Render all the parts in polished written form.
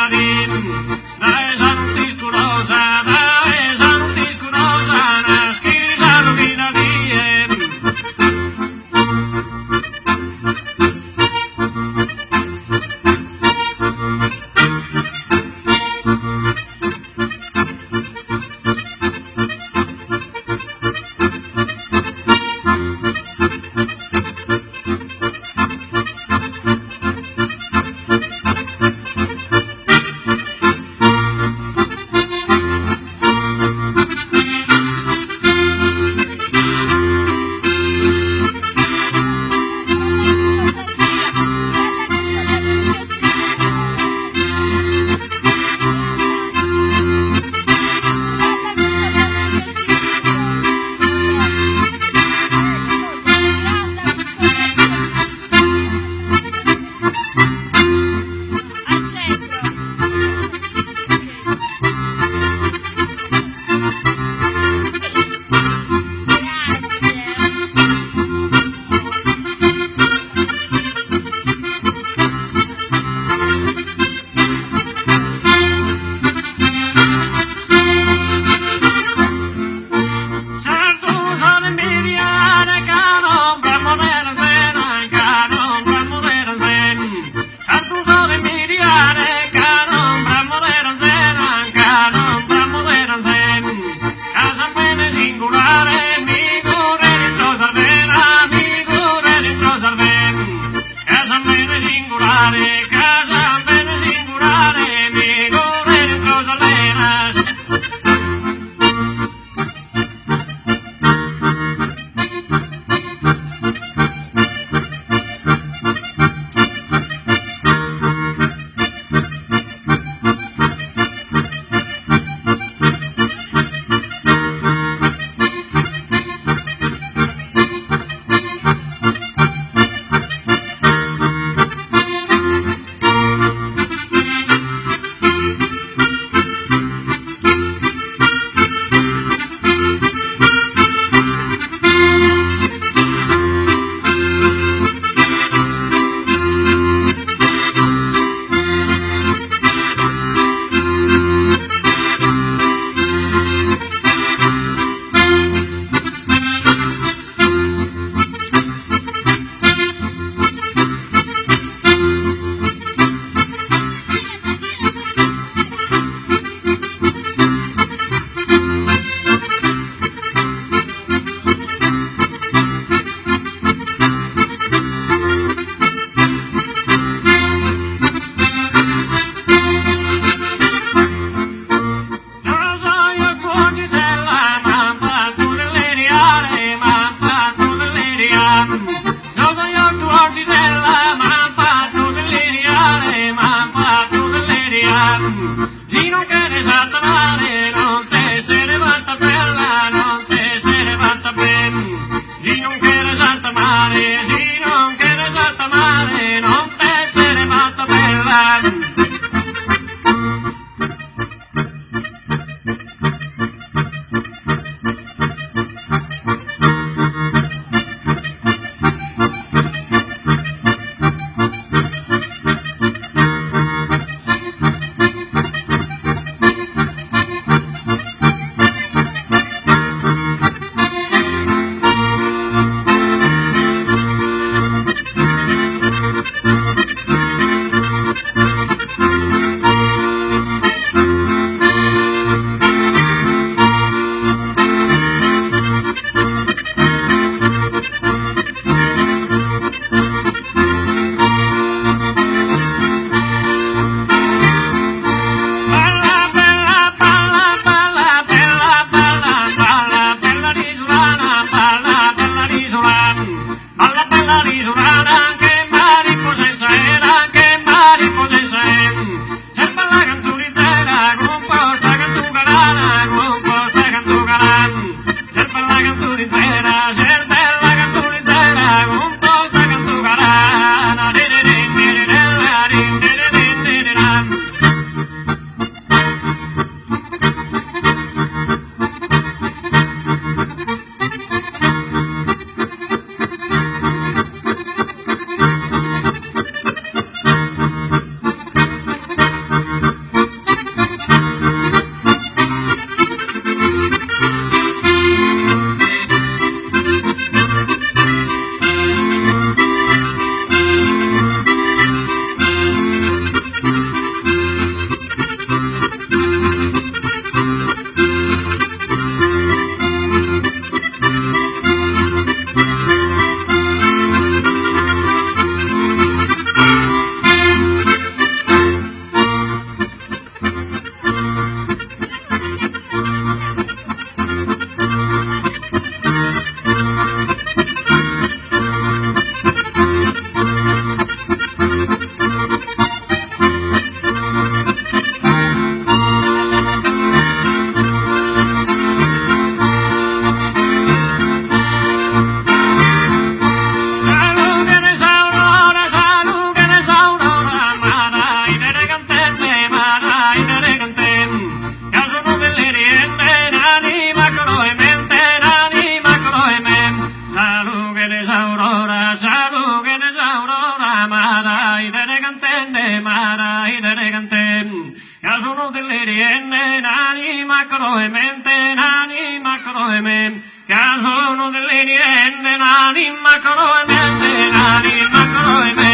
Dae sa notte iscurosa, dae sa notte iscurosa, naschit sa lughida die. Sardu so de imbidiare ca non bramo de anzena, ca non bramo de anzena. Sardu so de imbidiare ca non bramo de anzena, ca non bramo de anzena. Ca sambene singulare mi curret intro sas venas, mi curret intro sas venas. Ca sambene singulare, ca sambene singulare mi curret intro sas venas. Sos ojos tuos, Gisella, m'han fattu dilliriare, m'han fattu dilliriare. Sos ojos tuos, Gisella, m'han fattu dilliriare, m'han fattu dilliriare. Si non cheres a t'amare, non t'essere fatta bella, non t'essere fatta bella. Si non cheres a t'amare, si non cheres a t'amare, non t'essere fatta bella. sono delle rienne, n'anima cruemente, n'anima cruemente, ca sono delle rienne, n'anima cruemente, n'anima cruemente.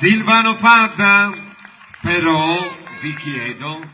Silvano Fadda, però vi chiedo.